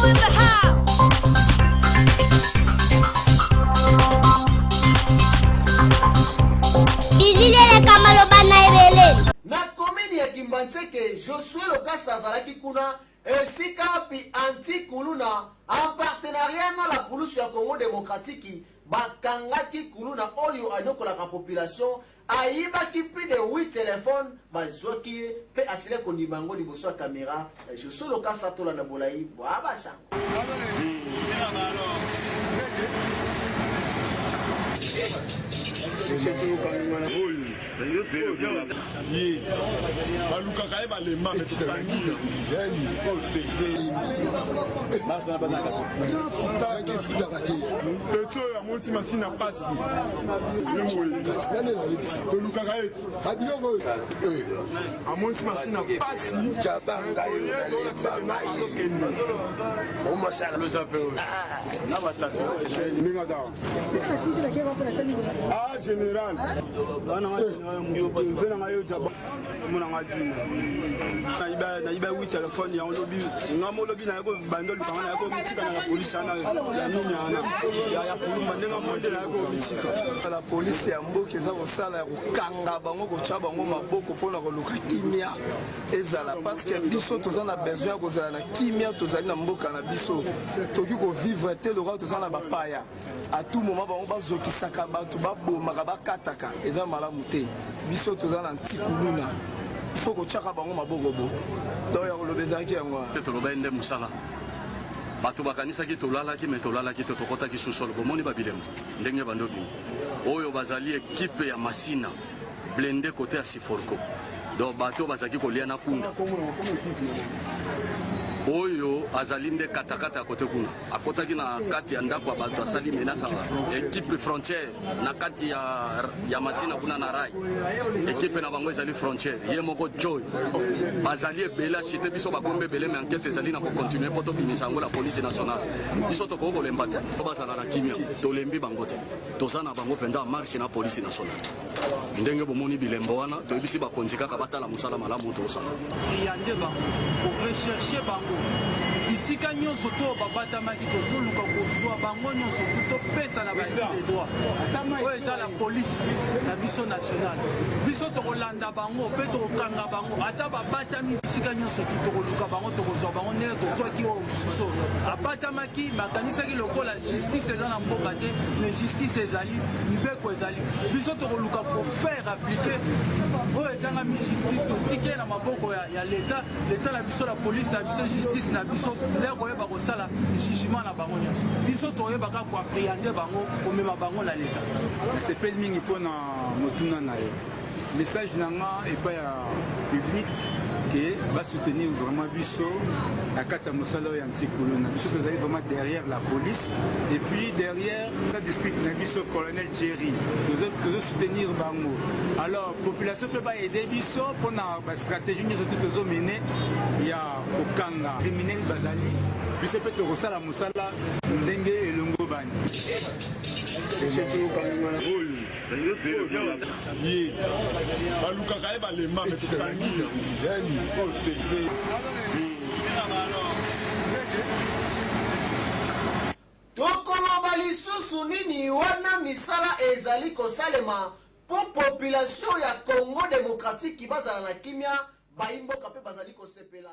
in the house. Bilili eleka maloba na ebele. Na commune ya Kimbanseke, Josue Lokasa azalaki kuna esika wapi anti-kuluna en partenariat na la pulusu ya Congo demokratiki bakangaki kuluna oyo anyokolaka population, ayibaki plus de 8 telephones, bazwaki ye mpe asili kondima yango liboso ya kamera. Josue Lokasa, tolanda bolayi bwa basango. Ye balukaka ye balemba me tokangi oyo te. Petit oyo amonisi masini na pasi tolukaka ye ti amonisi masini na pasi azokende ndenge aza ah général ve nanga yo jaba omonanga juna nayiba wi telefone yango lobi nga molobi naye kobanda olukanga naye komitika na la polisi wana ya nini wana ya kulumba ndenge amonde naye komitika. La polisi ya mboka eza kosala ya kokanga bango, kotya bango maboko mpona koluka kimia ezala, parce que biso toza na besoin ya kozala na kimia. Tozali na mboka na biso, tokoki kovivre te lokola toza na bapaya. À tout moment bango bazokisaka bato, babomaka, bakataka, eza malamu te. Biso toza na antikuluna, il faut kotyaka bango maboko bo. Donc ya koloba ezalaki yango wana. Mpe tolobaki nde mosala. Bato bakanisaki tolalaki, me tolalaki te, tokɔtaki sous-sol. Bomoni babilembo ndenge bando bima oyo bazali équipe ya Masina blindé côté ya Siforco. Donc bato oyo bazalaki kolia na kunda oyo azali nde katakata ya kote kuna, akɔtaki na kati ya ndako ya bato, asali menace ya équipe frontière na kati ya Masina kuna na rail. Équipe na bango ezali frontière, ye moko joy bazali ebele, achete biso bakombe ebele. Me enquête ezali na kocontinue mpo tobimisa yango. La police nationale, biso tokoki kolemba te, po bazala na kimia. Tolembi bango te, toza na bango mpenza marche na police nationale. Ndenge bomoni bilembo wana, toyebisi bakonzi kaka batala mosala malamu tosala. Yande bango korecherche bango bisika nyonso to babatamaki, tozoluka kozwa bango nyonso tu, topesa na ba de droit oyo eza la police na biso nationale. Biso tokolanda bango mpe tokokanga bango ata babatami bisika nyonso tu. Tokoluka bango, tokozwa bango ndenge tozwaki oyo mosusu oyo abatamaki. Bakanisaki lokola justice eza na mboka te, mais justice ezali, mibeko ezali. Biso tokoluka kofaire appliquer oyo etangami justice. Totiki ye na maboko ya leta, leta na biso, la police na biso, justice na biso nde koyeba kosala jugement na bango nyonso. Biso toyebaka koappréhender bango, komema bango na leta. Nasepeli mingi mpona motuna na yo. Message na nga epai ya public ke basoutenir vraiment biso na kati ya mosala oyo ya antikuluna. Biso tozali vraiment derrière la police et puis derrière la district na biso, colonel Thierry. Tozosoutenir bango. Alors population mpe baaider biso mpona bastratégie nyonso tu tozomene ya kokanga criminel bazali. Biso mpe tokosala mosala ndenge elongo bani. Ye balukaka ye balemba me tokangi oyo te. Tokoloba lisusu nini wana misala ezali kosalema mpo population ya Congo démocratique bazala na kimia, bayimboka mpe bazali kosepela?